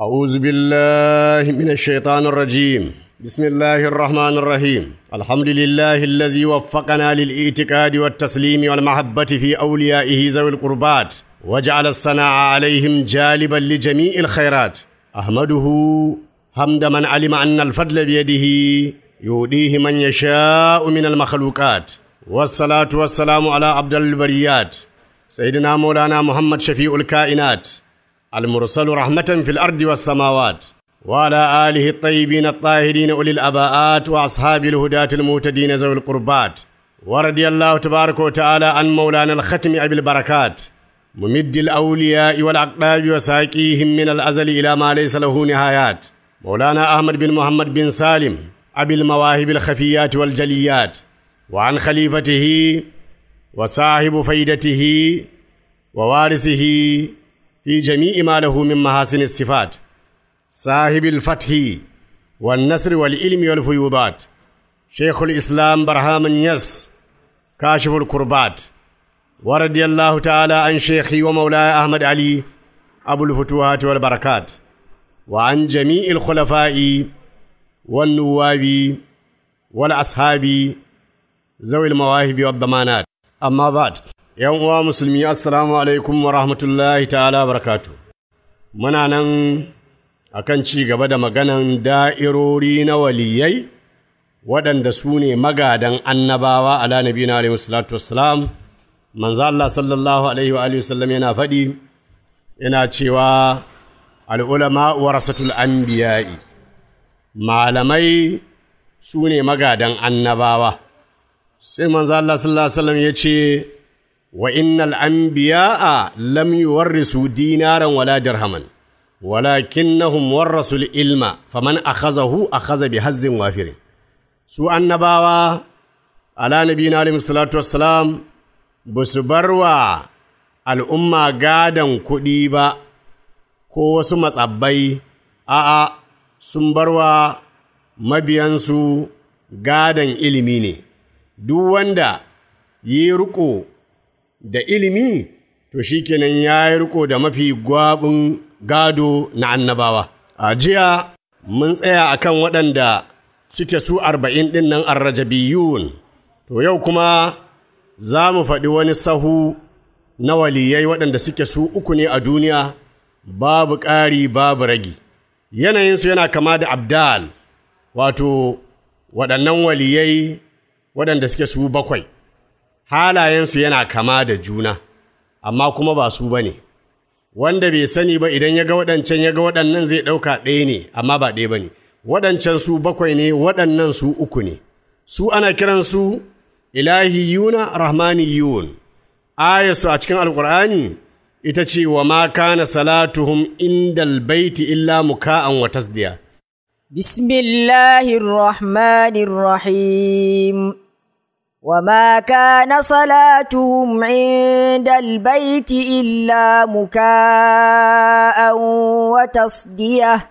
أعوذ بالله من الشيطان الرجيم. بسم الله الرحمن الرحيم. الحمد لله الذي وفقنا للإعتقاد والتسليم والمحبة في أوليائه ذوي القربات، وجعل الصناعة عليهم جالبا لجميع الخيرات. أحمده حمد من علم أن الفضل بيده يؤديه من يشاء من المخلوقات، والصلاة والسلام على عبد البريات سيدنا مولانا محمد شفيع الكائنات المرسل رحمة في الأرض والسماوات، وعلى آله الطيبين الطاهرين أولي الأباءات وأصحاب الهداة المهتدين ذوي القربات، ورضي الله تبارك وتعالى عن مولانا الختم أبي البركات ممد الأولياء والأقطاب وساقيهم من الأزل إلى ما ليس له نهايات، مولانا أحمد بن محمد بن سالم أبي المواهب الخفيات والجليات، وعن خليفته وصاحب فيدته ووارثه في جميع ما له من محاسن الصفات، صاحب الفتح والنصر والعلم والفيوضات، شيخ الإسلام برهام يس كاشف الكربات، ورضي الله تعالى عن شيخي ومولاي أحمد علي أبو الفتوحات والبركات، وعن جميع الخلفاء والنواب والأصحاب ذوي المواهب والضمانات. أما بعد، ‘Yan uwa musulmi, assalamu alaikum wa rahmatullahi ta'ala barakatu. Muna nan akan ci gaba da maganan da'irori na waliyai waɗanda su ne magadan annabawa ala nabi na alaihi salatu wassalam. Manzo Allah sallallahu alaihi wa alihi wasallam yana faɗi, yana cewa al'ulama warasatul anbiya'i, malamai su ne magadan annabawa. Sai manzo Allah sallallahu alaihi wasallam ya ce wa innal anbiya'a lam yuwarrisu dinaran wala dirhaman walakinnahum warrasul ilma faman akhazahu akhaza bihazzin wafirin. Su annabawa ala nabiyina alaihi salatu wassalam ba su barwa al'umma gadan kuɗi ba ko wasu matsabbai, a'a, sun barwa mabiyansu gadan ilimi ne. Duk wanda yi riƙo da ilimi, to shi kenan ya yi riko da mafi gwabin gado na annabawa. A jiya mun tsaya akan waɗanda suke su 40 ɗin nan arrajabiyun. To yau kuma za mu faɗi wani sahu na waliyai waɗanda suke su 3 ne a duniya, babu ƙari babu ragi. Yanayinsu yana kama da abdal, wato waɗannan waliyai waɗanda suke su 7. Halayensu yana kama da juna, amma kuma ba su ba ne. Wanda bai sani ba idan ya ga waɗancan ya ga waɗannan zai ɗauka ɗaya ne, amma ba ɗaya ba ne. Waɗancan su 7 ne, waɗannan su 3 ne. Su ana kiransu ilahiyuna rahmaniyun. Ayarsu a cikin Alƙur'ani ita ce wa ma kana salatuhum indal baiti illa muka'an wa tasdiya. Bismillahir Rahmanir Rahim. وما كان صلاتهم عند البيت إلا مكاء وتصدية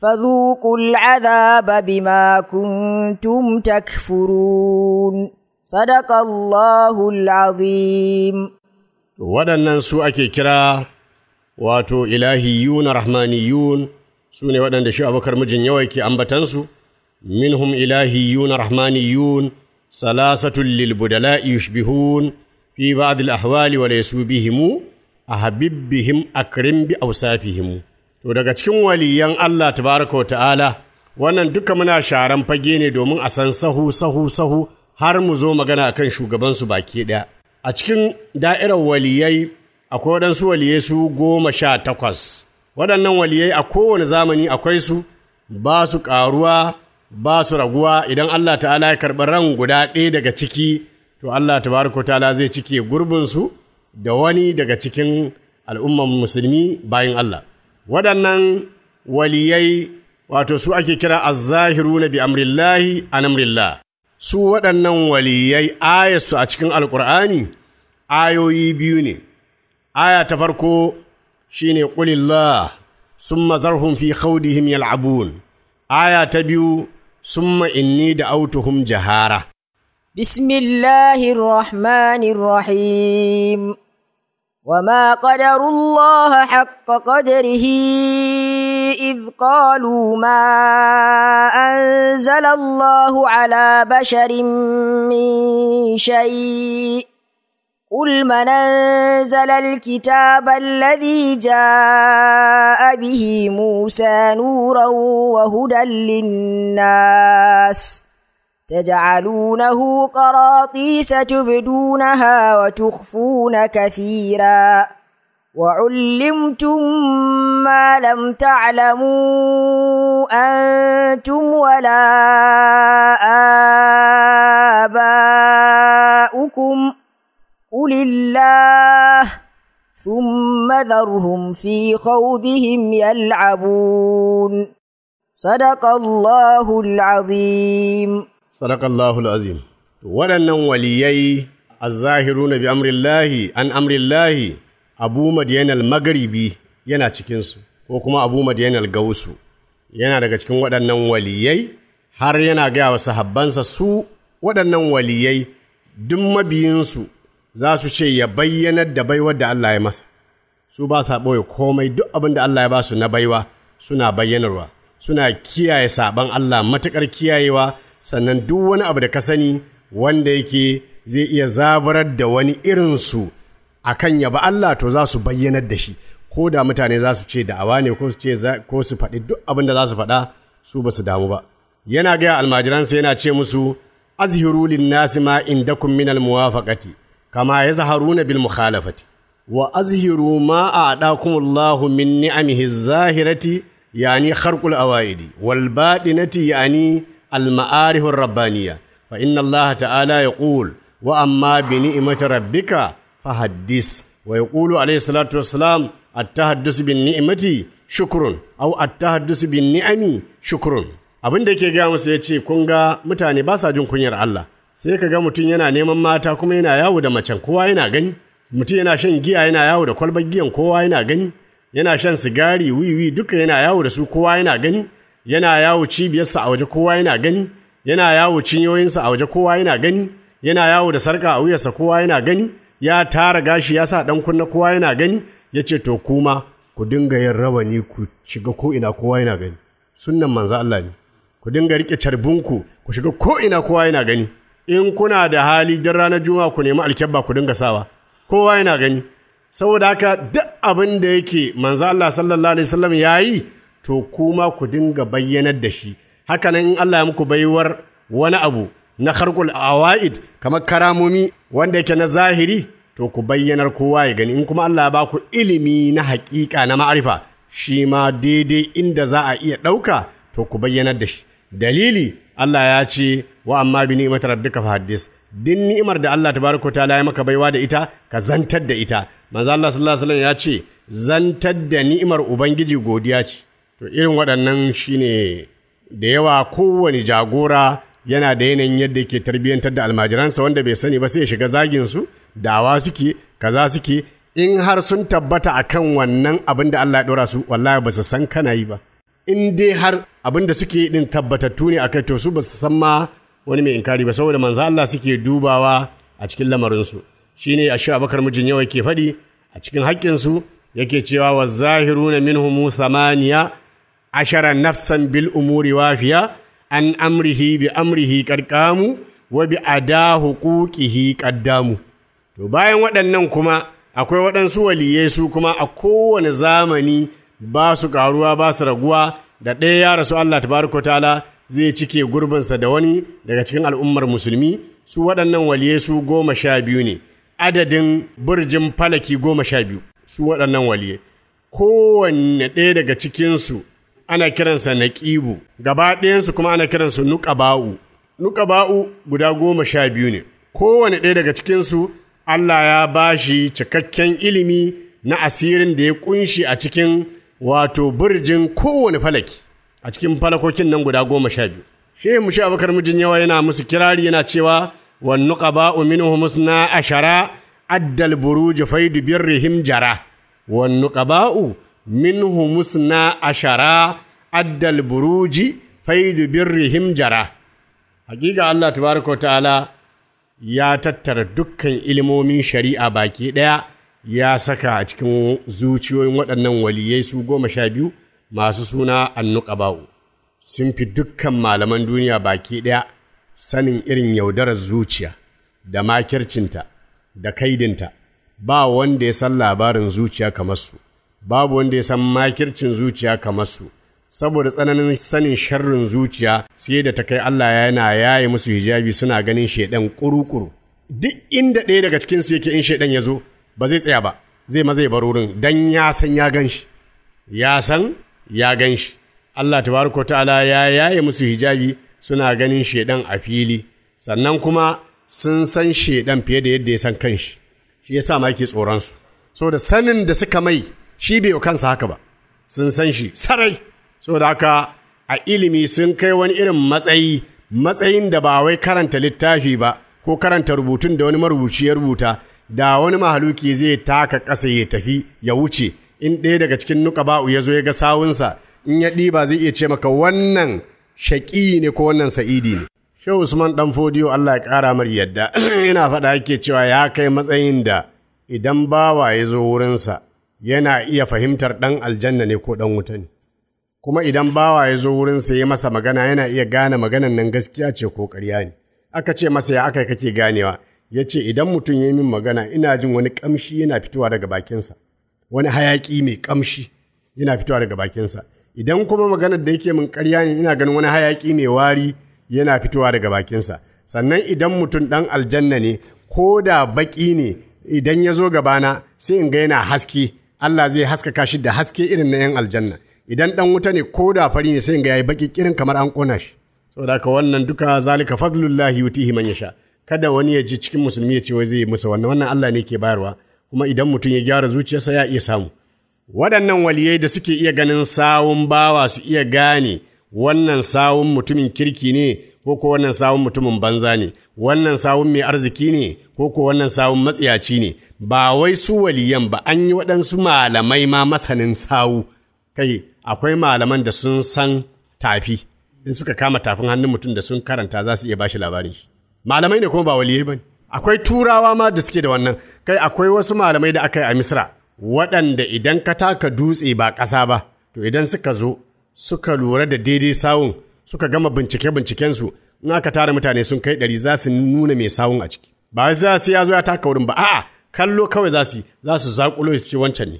فذوقوا العذاب بما كنتم تكفرون. صدق الله العظيم. Waɗannan su ake kira wato ilahiyun rahmaniyun, su ne waɗanda shi Abubakar mijin yawa yake ambatansu. Minhum ilahiyun rahmaniyun ثلاثة للبدلاء يشبهون في بعض الأحوال وليسوا بهم أحبب بهم أكرم بأوصافهم. To daga cikin waliyan Allah tabaraka wa ta'ala, wannan duka muna sharan fage ne domin a san sahu sahu sahu har mu zo magana akan shugabansu baki ɗaya. A cikin da'irar waliyai akwai waɗansu waliyai su 18. Waɗannan waliyai a kowane zamani akwai su, ba su ƙaruwa ba su raguwa. Idan Allah ta'ala ya karɓi ran guda ɗaya daga ciki, to Allah tabaraka ta'ala zai cike gurbinsu da wani daga cikin al'umman musulmi bayan Allah. Waɗannan waliyai wato su ake kira az-zahiruna bi amrillahi an amrillah. Su waɗannan waliyai ayarsu a cikin Alƙur'ani ayoyi 2 ne. Aya ta farko shine qulillah summa zarhum fi khawdihim yal'abun. Aya ta 2 summa inni da'awtuhum jahara. Bismillahir Rahmanir Rahim. وما قدروا الله حق قدره إذ قالوا ما أنزل الله على بشر من شيء قل من أنزل الكتاب الذي جاء به موسى نورا وهدى للناس تجعلونه قراطيس تبدونها وتخفون كثيرا وعلمتم ما لم تعلموا أنتم ولا آباؤكم قل الله ثم ذرهم في خوضهم يلعبون صدق الله العظيم. Sadakallahu azim. Waɗannan waliyai azzahiruna bi amrillahi an amrillahi, Abu Madiyan al-Maghribi yana cikinsu, ko kuma Abu Madiyan al-Gausu yana daga cikin waɗannan waliyai, har yana gaya wa sahabbansa su waɗannan waliyai duk mabiyinsu za su ce ya bayyanar da baiwar da Allah ya masa. Su ba sa ɓoye komai, duk abin da Allah ya ba su na baiwa suna bayyanarwa, suna kiyaye saɓon Allah matuƙar kiyayewa. Sannan duk wani abu da ka sani wanda yake zai iya zaburar da wani irinsu a kan yaba Allah, to za su bayyanar da shi, ko da mutane za su ce da'awa ne ko su ce ko su faɗi duk abin da za su faɗa, su ba su damu ba. Yana gaya almajiransa yana ce musu, azhiru lin nasi ma indakum min al muwafaqati kama yazharuna bil mukhalafati, wa azhiru ma a'dakum Allahu min ni'amihi zahirati, yani kharqul awaidi, wal batinati, yani المعارف الربانية، فإن الله تعالى يقول وأما بنعمة ربك فحدث، ويقول عليه الصلاة والسلام التحدث بالنعمة شكر أو التحدث بالنعم شكر. Abin da yake gaya musu ya ce, kun ga mutane ba sa jin kunyar Allah, sai ka ga mutum yana neman mata kuma yana yawo da macen, kowa yana gani. Mutum yana shan giya yana yawo da kwalbar giyan, kowa yana gani. Yana shan sigari, wiwi, duka yana yawo da su, kowa yana gani. Yana yawo cibiyarsa a waje, kowa yana gani. Yana yawo cinyoyinsa a waje, kowa yana gani. Yana yawo da sarka a wuyarsa, kowa yana gani. Ya tara gashi ya sa ɗan kunna, kowa yana gani. Ya ce to kuma ku dinga yin rawani ku shiga ko ina, kowa yana gani. Sunnan manzo Allah ne. Ku dinga rike carbinku ku shiga ko ina, kowa yana gani. In kuna da hali dan ranar juma'a ku nemi alkyabba ku dinga sawa, kowa yana gani. Saboda haka duk abin da yake manzo Allah sallallahu alaihi wasallam yayi, to kuma ku dinga bayyanar da shi. Hakanan in Allah ya muku baiwar wani abu na kharqul awaid, kamar karamomi wanda yake na zahiri, to ku bayyanar kowa ya gani. In kuma Allah ya ba ku ilimi na haƙiƙa na ma'arifa, shi ma daidai inda za a iya ɗauka, to ku bayyanar da shi. Dalili, Allah ya ce wa amma bi ni'mat rabbika fahaddis. Din ni'imar da Allah tabaraka ta'ala ya maka baiwa da ita, ka zantar da ita. Manzo Allah sallallahu alaihi wasallam ya ce zantar da ni'imar Ubangiji godiya ce. To irin waɗannan shine da yawa kowane jagora yana da yanayin yadda yake tarbiyyantar da almajiransa, wanda bai sani ba sai ya shiga zagin su, dawa suke, kaza suke. In har sun tabbata akan wannan abin da Allah ya ɗora su, wallahi ba su san kana yi ba. In dai har abin da suke din tabbatattu ne akai, to su ba su san ma wani mai inkari ba, saboda manzo Allah suke dubawa a cikin lamarinsu. Shine Asha Abubakar mijin yawa ke faɗi a cikin haƙƙinsu, yake cewa wa zahiruna minhum 18 nafsan bil umuri wafiya an amrihi bi amrihi qarqamu wa bi ada huquqihi qaddamu. To bayan waɗannan kuma akwai waɗansu waliyai, su kuma a kowane zamani ba su ƙaruwa ba su raguwa, da ɗaya ya rasu Allah tabaraka ta'ala zai cike gurbinsa da wani daga cikin al'ummar musulmi. Su waɗannan waliyai su 12 ne, adadin burjin falaki 12 su waɗannan waliyai. Kowanne ɗaya daga cikinsu ana kiransa naƙibu, gaba ɗayansu kuma ana kiransu nuƙaba'u. Nuƙaba'u guda 12 ne, kowane ɗaya daga cikinsu Allah ya ba shi cikakken ilimi na asirin da ya kunshi a cikin wato burjin kowane falaki a cikin falakokin nan guda 12. Shehu Mushi Abubakar mijin yawa yana musu kirari yana cewa wan nuqaba'u minhum 12 addal buruj faidu birrihim jara. Wan nuqaba'u minhum 12 addal buruji faidu birrihim jara. Hakika Allah tabaraka ta'ala ya tattara dukkan ilimomin shari'a baki ɗaya ya saka a cikin zuciyoyin waɗannan waliyai su 12 masu suna annuqaba'u. Sun fi dukkan malaman duniya baki ɗaya sanin irin yaudarar zuciya da makircinta da kaidinta. Ba wanda ya san labarin zuciya kamar su, babu wanda ya san makircin zuciya kamar su. Saboda tsananin sanin sharrin zuciya sai da ta kai Allah yana yaye musu hijabi, suna ganin shaidan kuru-kuru. Duk inda ɗaya daga cikinsu yake, in shaidan ya zo ba zai tsaya ba, zai maza ya bar wurin, dan ya san ya gan shi, ya san ya gan shi. Allah tabaraka ta'ala ya yaye musu hijabi, suna ganin shaidan a fili, sannan kuma sun san shaidan fiye da yadda ya san kanshi. Shi yasa ma yake tsoron su, saboda sanin da suka mai shi bai kansa haka ba, sun san shi sarai. Saboda haka a ilimi sun kai wani irin matsayi, matsayin da ba wai karanta littafi ba ko karanta rubutun da wani marubuci ya rubuta, da wani mahaluki zai taka ƙasa ya tafi ya wuce, in ɗaya daga cikin nuƙaba'u ya zo ya ga sawunsa, in ya ɗiba zai iya ce maka wannan shaƙi ne ko wannan sa'idi ne. Shehu Usman ɗan Fodiyo, Allah ya ƙara mar yadda, yana faɗa yake cewa ya kai matsayin da idan bawa ya zo wurinsa yana iya fahimtar ɗan aljanna ne ko ɗan wuta ne. Kuma idan bawa ya zo wurinsa ya masa magana, yana iya gane maganan nan gaskiya ce ko ƙarya ne. Aka ce masa, ya aka kake ganewa? Ya ce, idan mutum ya yi min magana, ina jin wani ƙamshi yana fitowa daga bakinsa, wani hayaƙi mai ƙamshi yana fitowa daga bakinsa. Idan kuma maganar da yake min ƙarya ne, ina ganin wani hayaƙi mai wari yana fitowa daga bakinsa. Sannan idan mutum ɗan aljanna ne, ko da baƙi ne, idan ya zo gabana sai in ga yana haske, Allah zai haskaka shi da haske irin na 'yan aljanna. Idan ɗan wuta ne, ko da fari ne, sai in ga yayi baƙi irin kamar an ƙona shi. Saboda haka wannan duka zalika fadlullahi yutihi man yasha. Kada wani ya ji cikin musulmi ya ce wai zai yi musa wannan, wannan Allah ne ke bayarwa. Kuma idan mutum ya gyara zuciyarsa ya iya samu. Waɗannan waliyai da suke iya ganin sawun bawa su iya gane wannan sawun mutumin kirki ne ko ko wannan sawun mutumin banza ne, wannan sawun mai arziki ne ko ko wannan sawun matsiyaci ne, ba wai su waliyan ba, an yi waɗansu malamai ma masanin sawu. Kai, akwai malaman da sun san tafi, in suka kama tafin hannun mutum da sun karanta za su iya bashi labarin shi. Malamai ne kuma ba waliyai ba ne. Akwai turawa ma da suke da wannan. Kai, akwai wasu malamai da aka yi a Misra waɗanda idan ka taka dutse ba ƙasa ba, to idan suka zo suka lura da daidai sawun, suka gama bincike-bincikensu, in aka tara mutane sun kai 100 za su nuna mai sawun a ciki. Ba wai sai ya zo ya taka wurin ba, a'a, kallo kawai za su yi, za su zaƙulo su ce wancan ne.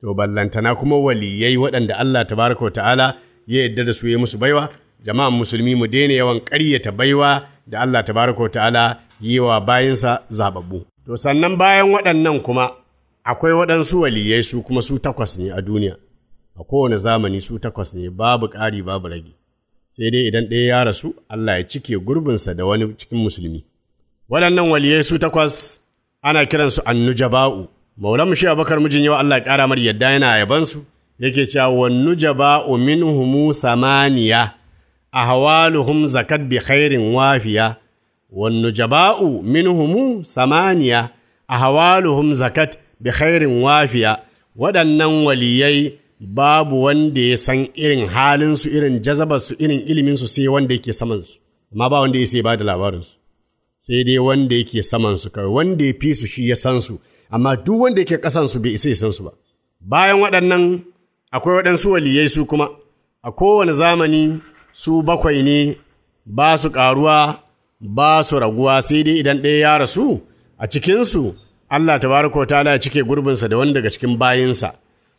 To ballantana kuma waliyai waɗanda Allah tabaraka wa ta'ala ya yarda da su, ya musu baiwa. Jama'an musulmi, mu daina yawan ƙaryata baiwa da Allah tabaraka wa ta'ala yi wa bayinsa zababbu. To sannan bayan waɗannan kuma akwai waɗansu waliyai, su kuma su 8 ne a duniya. A kowane zamani su 8 ne, babu ƙari babu rage. Sai dai idan ɗaya ya rasu, Allah ya cike gurbinsa da wani cikin musulmi. Waɗannan waliyai su 8 ana kiransu annujaba'u. Maulan Shehu Abubakar mijin yau, Allah ya ƙara mar yadda, yana yabansu, yake cewa wannujaba'u minhumu samaniya ahwaluhum zakat bi khairin wafiya. Wannujaba'u minhumu samaniya ahwaluhum zakat bi khairin wafiya. Waɗannan waliyai babu wanda ya san irin halinsu, irin jazabarsu, irin iliminsu sai wanda yake samansu, amma ba wanda ya sai ba da labarinsu, sai dai wanda yake samansu kawai, wanda ya fi su shi ya san su, amma duk wanda yake ƙasansu bai isa ya san su ba. Bayan waɗannan akwai waɗansu waliyai, su kuma a kowane zamani su 7 ne, ba su ƙaruwa ba su raguwa, sai dai idan ɗaya ya rasu a cikinsu, Allah tabaraka wa ta'ala ya cike gurbinsa da wani daga cikin bayinsa.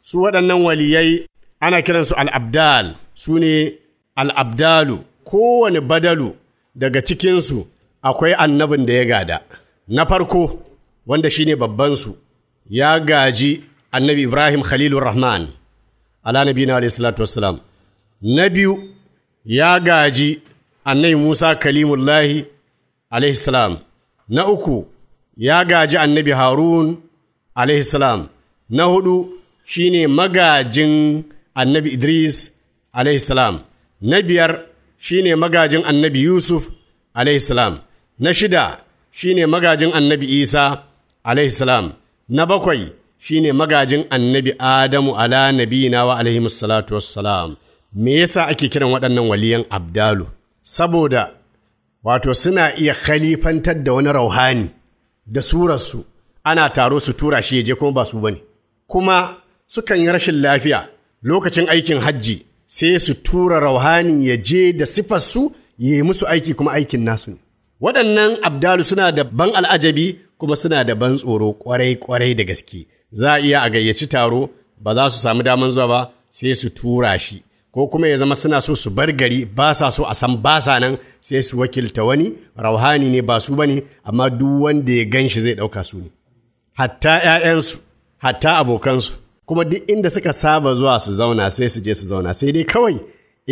Su waɗannan waliyai ana kiransu al'abdal, su ne al'abdalu. Kowane badalu daga cikinsu akwai annabin da ya gada. Na farko, wanda shine babbansu, ya gaji annabi Ibrahim Khalilur Rahman, ala nabiyina alayhi salatu wassalam. Na biyu, ya gaji annabi Musa Kalimullahi alayhi salam. Na uku, ya gaji annabi Harun alayhi salam. Na hudu, shine magajin annabi Idris alayhi salam. Na biyar, shine magajin annabi Yusuf alayhi salam. Na shida, shine magajin annabi Isa alayhi salam. Na bakwai, shine magajin annabi Adamu ala nabiyina wa alaihi salatu wassalam. Me yasa ake kiran waɗannan waliyan abdalu? Saboda wato suna iya khalifantar da wani rauhani da surarsu Ana taro su tura shi ya je kuma ba su bane. Kuma sukan yi rashin lafiya lokacin aikin hajji sai su tura rauhani ya je da sifarsu ya yi musu aiki kuma aikin nasu ne. Waɗannan abdalu suna da ban al'ajabi kuma suna da ban tsoro kwarai-kwarai da gaske. Za a iya a gayyaci taro ba za su samu daman zuwa ba sai su tura shi, ko kuma ya zama suna so su bar gari ba sa so a san ba sa nan sai su wakilta wani rauhani ne ba su ba ne, amma duk wanda ya gan shi zai ɗauka su ne. Hatta ‘ya'yansu, hatta abokansu, kuma duk inda suka saba zuwa su zauna sai su je su zauna, sai dai kawai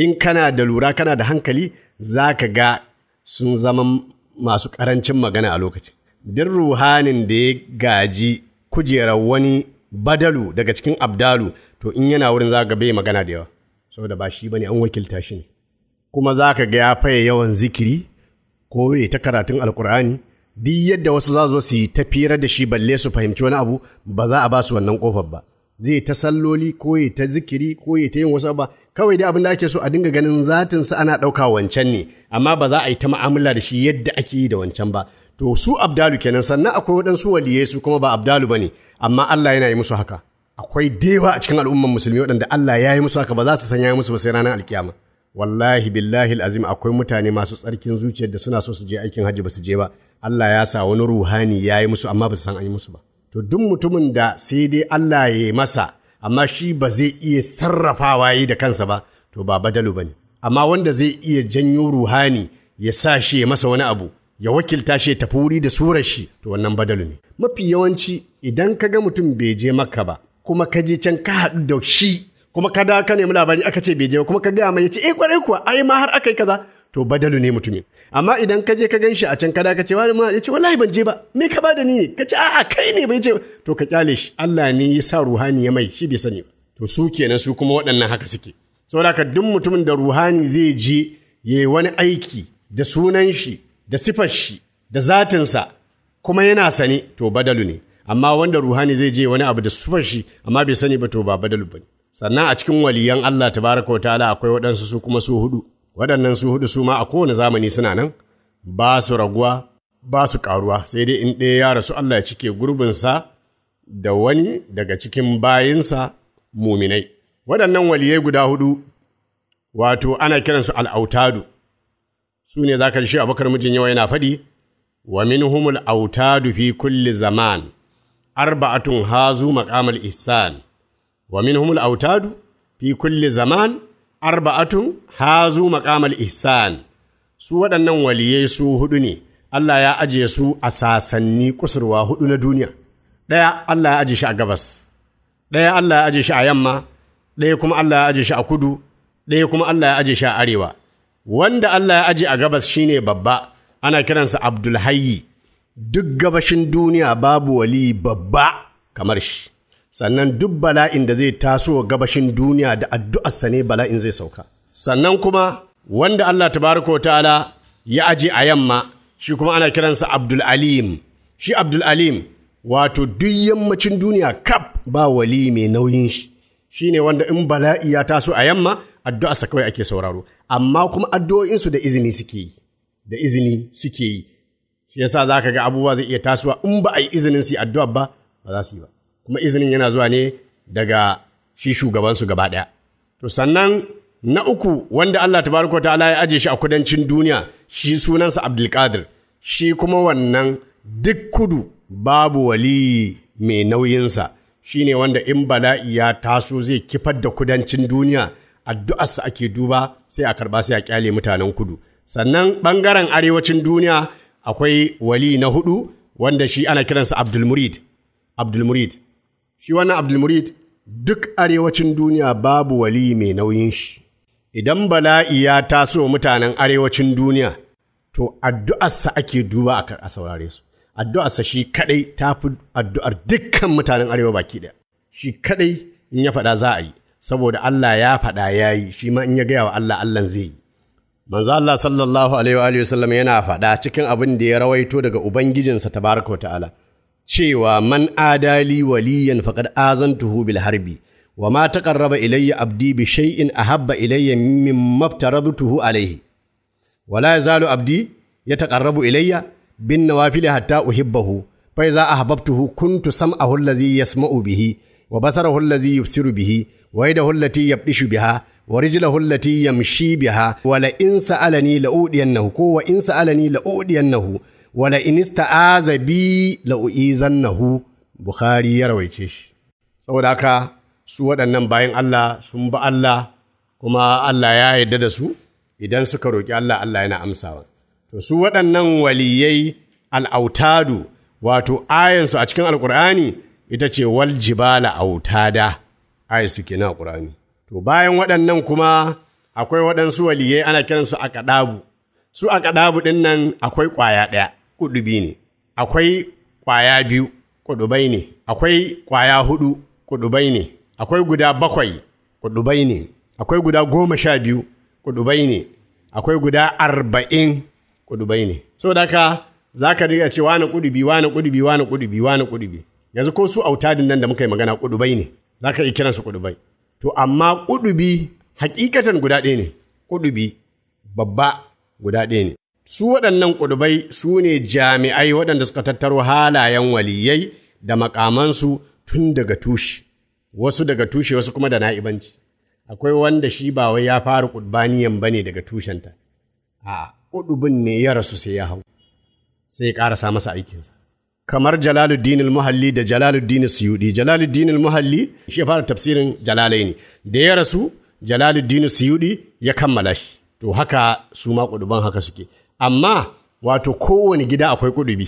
in kana da lura kana da hankali za ka ga sun zama masu ƙarancin magana a lokacin. Duk ruhanin da ya gaji kujerar wani badalu daga cikin abdalu, to in yana wurin za ka bai magana da yawa, saboda ba shi bane, an wakilta shi ne. Kuma za ka ga ya faye yawan zikiri ko ya ta karatun alkur'ani, duk yadda wasu za su yi ta fira da shi balle su fahimci wani abu, ba za a ba su wannan kofar ba. Zai ta salloli ko ya ta zikiri ko ya ta yin wasu abu, kawai dai abin da ake so a dinga ganin zatin sa ana ɗauka wancan ne, amma ba za a yi ta mu'amala da shi yadda ake yi da wancan ba. To su abdalu kenan. Sannan akwai waɗansu waliyai su kuma ba abdalu bane, amma Allah yana yi musu haka. Akwai dewa a cikin al'umman musulmi waɗanda Allah ya yi musu haka, ba za su san ya yi musu ba sai ranar alkiyama. Wallahi billahi azim akwai mutane masu tsarkin zuciyar da suna so su je aikin hajji ba su je ba, Allah ya sa wani ruhani ya yi musu amma ba su san an yi musu ba. To duk mutumin da sai dai Allah ya yi masa amma shi ba zai iya sarrafawa yi da kansa ba, to ba badalu ba ne. Amma wanda zai iya janyo ruhani ya sa shi ya masa wani abu, ya wakilta shi ya tafi wuri da surar shi, to wannan badalu ne. Mafi yawanci idan ka ga mutum bai je Makka ba, kuma ka je can ka haɗu da shi, kuma ka da ka nemi labari aka ce bai je ba, kuma ka gaya mai ya ce eh kwarai kuwa ai ma har aka yi kaza, to badalu ne mutumin. Amma idan ka je ka gan shi a can kada ka ce wani ma ya ce wallahi ban je ba, me ka bada ni ne, ka ce a'a kai ne bai je, to ka kyale shi, Allah ne ya sa ruhani ya mai shi bai sani ba. To su kenan, su kuma waɗannan haka suke. Saboda haka duk mutumin da ruhani zai je ya yi wani aiki da sunan shi da sifar shi da zatinsa kuma yana sane, to badalu ne. Amma wanda ruhani zai je wani abu da sifar shi amma bai sani ba, to ba badalu ba ne. Sannan a cikin waliyan Allah tabaraka wa ta'ala akwai waɗansu su kuma su hudu. Waɗannan su hudu su ma a kowane zamani suna nan, ba su raguwa ba su ƙaruwa, sai dai in ɗaya ya rasu Allah ya cike gurbinsa da wani daga cikin bayinsa muminai. Waɗannan waliyai guda hudu wato ana kiransu al'autadu, su ne za ka ji shi Abubakar mijin yawa yana faɗi, wa minhumul autadu fi kulli zaman arba'atun hazu maqamal ihsan. Wa minhumul autadu fi kulli zaman arba'atun hazu maqamal ihsan. Su waɗannan waliyai su hudu ne, Allah ya ajiye su a sasanni kusurwa hudu na duniya. Ɗaya Allah ya ajiye shi a gabas, ɗaya Allah ya ajiye shi a yamma, ɗaya kuma Allah ya ajiye shi a kudu, ɗaya kuma Allah ya ajiye shi a arewa. Wanda Allah ya ajiye a gabas shine babba, ana kiransa Abdulhayyi. Duk gabashin duniya babu wali babba kamar shi. Sannan duk bala'in da zai taso gabashin duniya da addu'arsa ne bala'in zai sauka. Sannan kuma wanda Allah tabaraka wa ta'ala ya aje a yamma, shi kuma ana kiransa Abdul Alim. Shi Abdul Alim wato duk yammacin duniya kaf ba wali mai nauyin shi. Shi ne wanda in bala'i ya taso a yamma addu'arsa kawai ake sauraro, amma kuma addu'o'insu da izini suke yi, da izini suke yi. Shi yasa za ka ga abubuwa zai iya tasowa in ba a yi izinin su yi addu'a ba, ba za su yi ba. Kuma izinin yana zuwa ne daga shi shugabansu gaba ɗaya. To sannan na uku wanda Allah tabaraka ta'ala ya aje shi a kudancin duniya, shi sunansa Abdulkadir. Shi kuma wannan duk kudu babu wali mai nauyinsa, shi ne wanda in bala'i ya taso zai kifar da kudancin duniya, addu'arsa ake duba sai a karba sai a kyale mutanen kudu. Sannan ɓangaren arewacin duniya akwai wali na hudu wanda shi ana kiransa Abdulmurid. Abdulmurid. Shi wannan Abdulmurid duk arewacin duniya babu wali mai nauyin shi. Idan bala'i ya taso mutanen arewacin duniya, to addu'arsa ake duba a saurare su. Addu'arsa shi kadai ta fi addu'ar dukkan mutanen arewa baki ɗaya. Shi kadai in ya faɗa za a yi, saboda Allah ya faɗa ya yi, shi ma in ya gaya wa Allah, Allah zai yi. Manzo Allah sallallahu alaihi wa alihi wasallam yana faɗa cikin abin da ya rawaito daga Ubangijinsa tabaraka wa ta'ala, cewa man adali waliyan faqad azantuhu bil harbi wa ma taqarraba ilayya abdi bi shay'in ahabba ilayya mimma aftaradtuhu alayhi wa la yazalu abdi yataqarrabu ilayya bin nawafil hatta uhibbahu. Fa iza ahbabtuhu kuntu sam'ahu allazi yasma'u bihi wa basarahu allazi yubsiru bihi wa yadahu allati yabdishu biha wa rijlahu allati yamshi biha wa la in sa'alani la'udiyannahu ko wa in sa'alani la'udiyannahu wa la in ista'aza bi la'uizannahu. Bukhari ya rawaice shi. Saboda haka su waɗannan bayan Allah sun bi Allah kuma Allah ya yarda da su, idan suka roƙi Allah Allah yana amsawa. To su waɗannan waliyai al'autadu, wato ayansu a cikin Alƙur'ani ita ce wal jibala autada, ayansu kenan a Ƙur'ani. To bayan waɗannan kuma akwai waɗansu waliyai ana kiransu aƙadabu. Su aƙadabu ɗin nan akwai ƙwaya ɗaya, ƙudubi ne, akwai ƙwaya biyu, ƙudubai ne, akwai ƙwaya huɗu, ƙudubai ne, akwai guda 7, ƙudubai ne, akwai guda 12, ƙudubai ne, akwai guda 40, ƙudubai ne. Saboda haka za ka riga ce wani ƙudubi, wani ƙudubi, wani ƙudubi, wani ƙudubi. Yanzu ko su autadin nan da muka yi magana ƙudubai ne, za ka iya kiransu ƙudubai. To amma ƙudubi hakikatan guda ɗaya ne, ƙudubi babba guda ɗaya ne. Su waɗannan ƙudubai su ne jami'ai waɗanda suka tattaro halayen waliyai da makamansu tun daga tushe, wasu daga tushe wasu kuma da na'ibanci. Akwai wanda shi ba wai ya fara ƙudbaniyan ba ne daga tushenta, a ƙudubin ne ya rasu sai ya hau, sai ya ƙarasa masa aikinsa. Kamar Jalaluddin al-Muhalli da Jalaluddin Suyudi. Jalaluddin al-Muhalli shi ya fara tafsirin Jalalaini, da ya rasu Jalaluddin Suyudi ya kammala shi. To haka su ma ƙuduban haka suke. Amma wato kowane gida akwai ƙudubi,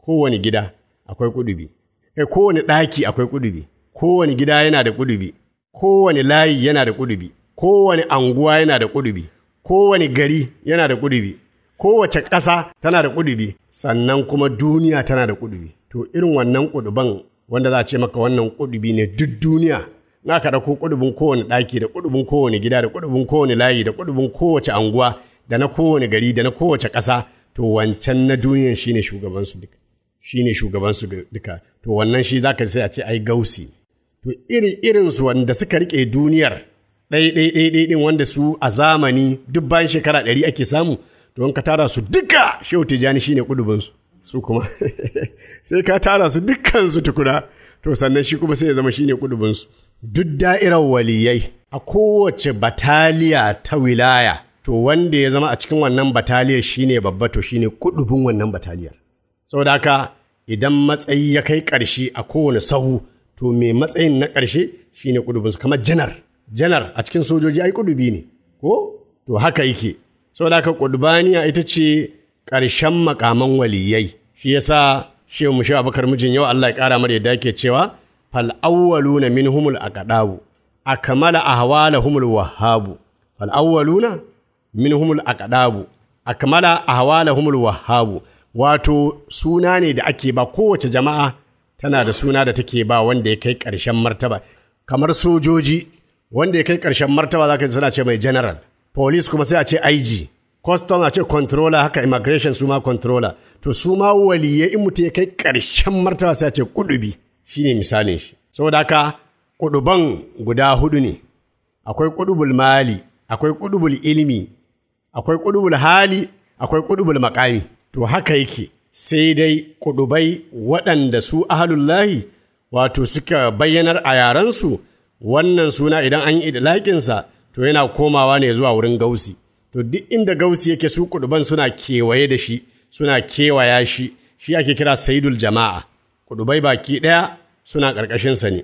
kowane gida akwai ƙudubi, kai kowane ɗaki akwai ƙudubi, kowane gida yana da ƙudubi, kowane layi yana da ƙudubi, kowane anguwa yana da ƙudubi, kowane gari yana da ƙudubi, kowace ƙasa tana da ƙudubi, sannan kuma duniya tana da ƙudubi. To irin wannan ƙuduban wanda za a ce maka wannan ƙudubi ne duk duniya, in aka ɗauko ƙudubin kowane ɗaki da ƙudubin kowane gida da ƙudubin kowane layi da ƙudubin kowace anguwa da na kowane gari da na kowace ƙasa, to wancan na duniyan shine shugabansu duka, shine shugabansu duka. To wannan shi zaka sai a ce ai gausi. To iri irinsu wanda suka riƙe duniyar ɗai ɗai ɗai ɗai ɗin wanda su a zamani duk bayan shekara 100 ake samu, to in ka tara su duka Shehu Tijjani shine ƙudubinsu su kuma sai ka tara su dukkansu tukuna, to sannan shi kuma sai ya zama shine ƙudubinsu. Duk da'irar waliyai a kowace bataliya ta wilaya, to wanda ya zama a cikin wannan bataliyar shine babba, to shine ƙudubin wannan bataliyar. Saboda haka idan matsayi ya kai ƙarshe a kowane sahu, to mai matsayin na ƙarshe shine ƙudubinsu. Kamar janar, janar a cikin sojoji ai ƙudubi ne, ko? To haka yake. Saboda haka ƙudubaniya ita ce ƙarshen makaman waliyai. Shi yasa Shehu Mushe Abubakar mijin yau Allah ya ƙara mar yadda yake cewa fal awwaluna minhumul aqdabu akmala ahwalahumul wahhabu. Fal awwaluna minhumul aqdabu akmala ahwalahumul wahhabu. Wato suna ne da ake ba kowace jama'a, tana da suna da take ba wanda ya kai ƙarshen martaba. Kamar sojoji wanda ya kai ƙarshen martaba zaka ji suna ce mai general, police kuma sai a ce IG, custom a ce controller, haka immigration su ma controller. To su ma waliyai in mutum ya kai ƙarshen martaba sai a ce kudubi, shine misalin shi. Saboda haka kuduban guda 4 ne. Akwai kudubul mali, akwai kudubul ilimi, akwai kudubul hali, akwai kudubul makami. To haka yake. Sai dai kudubai waɗanda su ahalullahi wato suka bayyanar a yarensu wannan suna idan an yi idlaƙinsa to yana komawa ne zuwa wurin gausi. To duk inda gausi yake su kuduban suna kewaye da shi, suna kewaya shi, shi ake kira saidul jama'a. Kudubai baki ɗaya suna ƙarƙashinsa ne.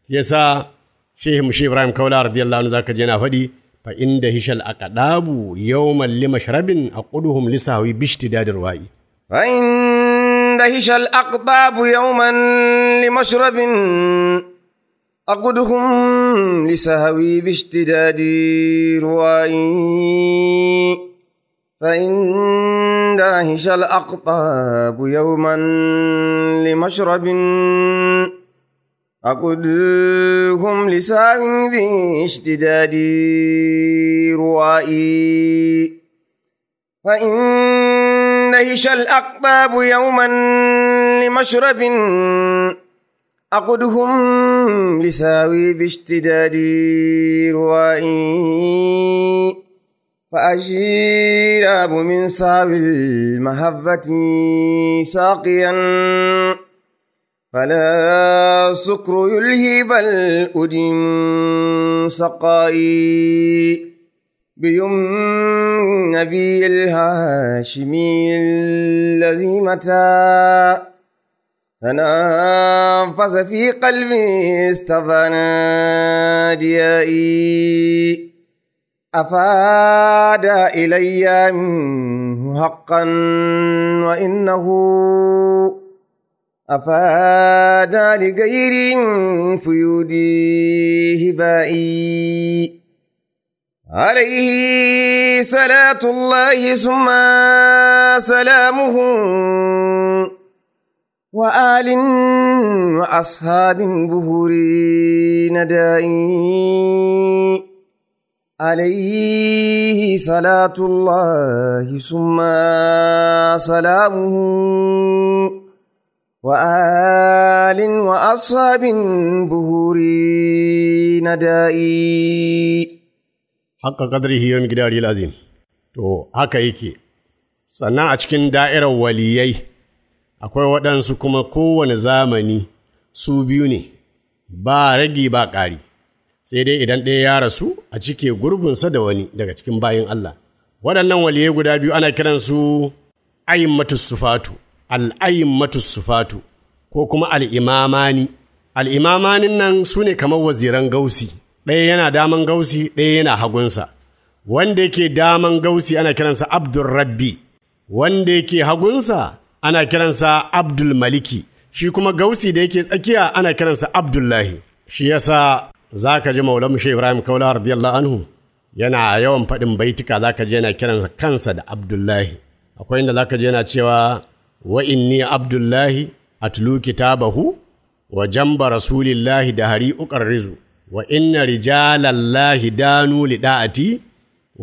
Yasa Shehu Mushe Ibrahim Kaula radiyallahu anhu zaka je yana faɗi fa inda hishal aqdabu yawman limashrabin aquduhum lisawi bishtidadir wa'i. Fa inda hishal aqdabu yawman limashrabin aquduhum lisawi bishtidadir wa'i. Fa inda hishal aqdabu yawman limashrabin أقدهم لساوي باشتداد روائي. فإن هش الأقباب يوما لمشرب أقدهم لساوي باشتداد روائي. فأشيراب من ساوي المهبة ساقيا فلا سكر يلهي بل أدم سقائي بيم نبي الهاشمي الذي متى تنافس في قلبي استفنى ديائي أفاد إلي منه حقا وإنه أفاد لغير فيودي هبائي عليه صلاة الله ثم سلامه وآل وأصحاب بهور ندائي عليه صلاة الله ثم سلامه وآل وأصحاب بهور ندائي Haka qadrihi wa miqdarihi azim. To haka yake. Sannan a cikin da'irar waliyai akwai waɗansu kuma kowane zamani su biyu ne, ba ragi ba ƙari, sai dai idan ɗaya ya rasu a cike gurbinsa da wani daga cikin bayin Allah. Waɗannan waliyai guda biyu ana kiransu ayyimatus sufatu, al'ayyimatus sufatu, ko kuma al'imamani. Al'imamanin nan su ne kamar waziran gausi, ɗaya yana daman gausi, ɗaya yana hagunsa. Wanda yake daman gausi ana kiransa Abdul Rabbi, wanda yake hagunsa ana kiransa Abdul Maliki, shi kuma gausi da yake tsakiya ana kiransa Abdullahi. Shi yasa za ka ji Maulamu Shehu Ibrahim Kaula radiyallahu anhu yana yawan faɗin baituka za ka ji yana kiransa kansa da Abdullahi. Akwai inda za ka ji yana cewa wa inni Abdullahi atlu kitabahu wa jamba rasulillahi da hari uqarrizu wa inna rijalallahi danu li da'ati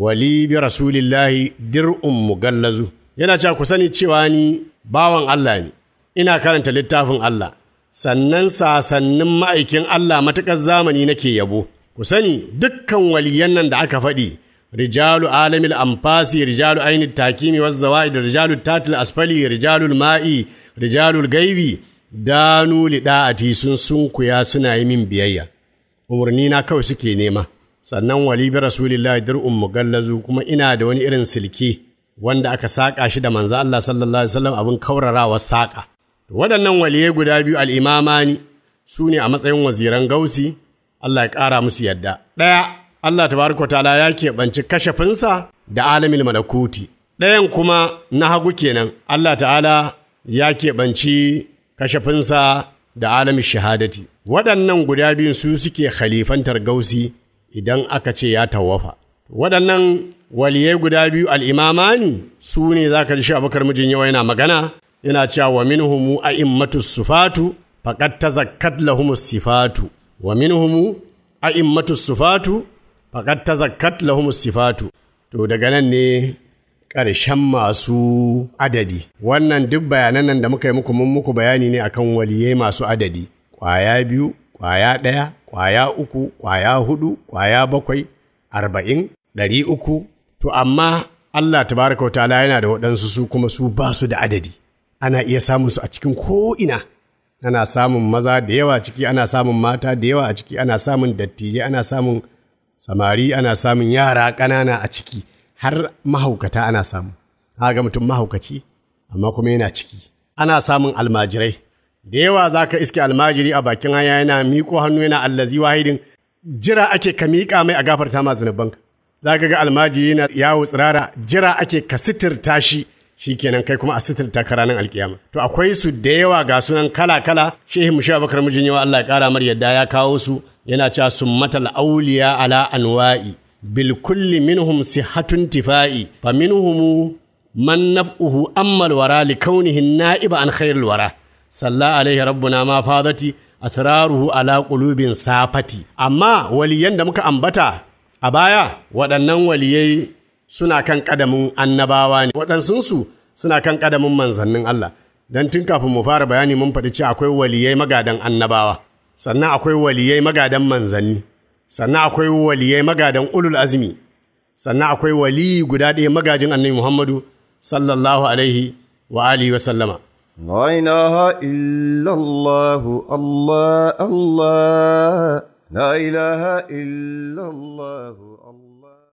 wa li bi rasulillahi dir'un mugallazu. Yana cewa ku sani cewa ni bawan Allah ne, ina karanta littafin Allah, sannan sasannin ma'aikin Allah matuƙar zamani nake yabo. Ku sani dukkan waliyan nan da aka faɗi, rijalu alamil amfasi, rijalu aini takimi waz zawaid, rijalu tatil asfali, rijalul ma'i, rijalul gaibi, danu li da'ati sun sunkuya suna yi min biyayya. Umarni na kawai suke nema. Sannan wali bi rasulillahi dir'un mugallazu, kuma ina da wani irin silke wanda aka saƙa shi da manzo Allah sallallahu alaihi wasallam abin kaurarawa saƙa. Waɗannan waliyai guda biyu al'imamani su ne a matsayin waziran gausi, Allah ya ƙara musu yadda. Ɗaya, Allah tabaraka ta'ala ya keɓanci kashafinsa da alamil malakuti. Ɗayan kuma na hagu kenan, Allah ta'ala ya keɓanci kashafinsa da alamin shahadati. Waɗannan guda biyun su suke khalifantar gausi idan aka ce ya tawafa. Waɗannan waliyai guda biyu al'imamani su ne za ka ji shi Abubakar mijin yawa yana magana, yana cewa wa minhumu a'immatu sufatu faqad tazakkat lahumus sifatu, wa minhumu a'immatu sufatu faqad tazakkat lahumus sifatu. To daga nan ne ƙarshen masu adadi. Wannan duk bayanan nan da muka yi muku mun muku bayani ne akan waliyai masu adadi, ƙwaya 2, ƙwaya 1, ƙwaya 3, ƙwaya 4, ƙwaya 7, 40, 300. To amma Allah tabaraka wa ta'ala yana da waɗansu su kuma su ba su da adadi. Ana iya samun su a cikin ko'ina. Ana samun maza da yawa ciki, ana samun mata da yawa a ciki, ana samun dattijai, ana samun samari, ana samun yara ƙanana a ciki, har mahaukata ana samu. Ga mutum mahaukaci, amma kuma yana ciki. Ana samun almajirai. Da yawa za ka iske almajiri a bakin hanya yana miƙo hannu yana allazi wahidin, jira ake ka miƙa mai a gafarta ma zunubanka. Za ka ga almajiri na yawo tsirara, jira ake ka sitirta shi, shikenan kai kuma a sitirta ka ranar alkiyama. To akwai su da yawa ga sunan kala-kala. Shehu Musha Abubakar mijin yawa Allah ya kara mar yadda ya kawo su, yana cewa summatal auliya ala anwa'i bil kulli minhum sihatun tifa'i fa minhum man naf'uhu ammal wara li kaunihi na'iba an khairil wara salla alaihi rabbuna ma fadati asraruhu ala qulubin safati. Amma waliyan da muka ambata a baya, waɗannan waliyai suna kan ƙadamin annabawa ne, waɗansunsu suna kan ƙadamin manzannin Allah. Don tun kafin mu fara bayani mun faɗi cewa akwai waliyai magadan annabawa, sannan akwai waliyai magadan manzanni, sannan akwai waliyai magadan ulul azmi, sannan akwai waliyi guda ɗaya magajin annabi Muhammadu sallallahu alaihi wa alihi wa sallama. لا إله إلا الله الله الله لا إله إلا الله.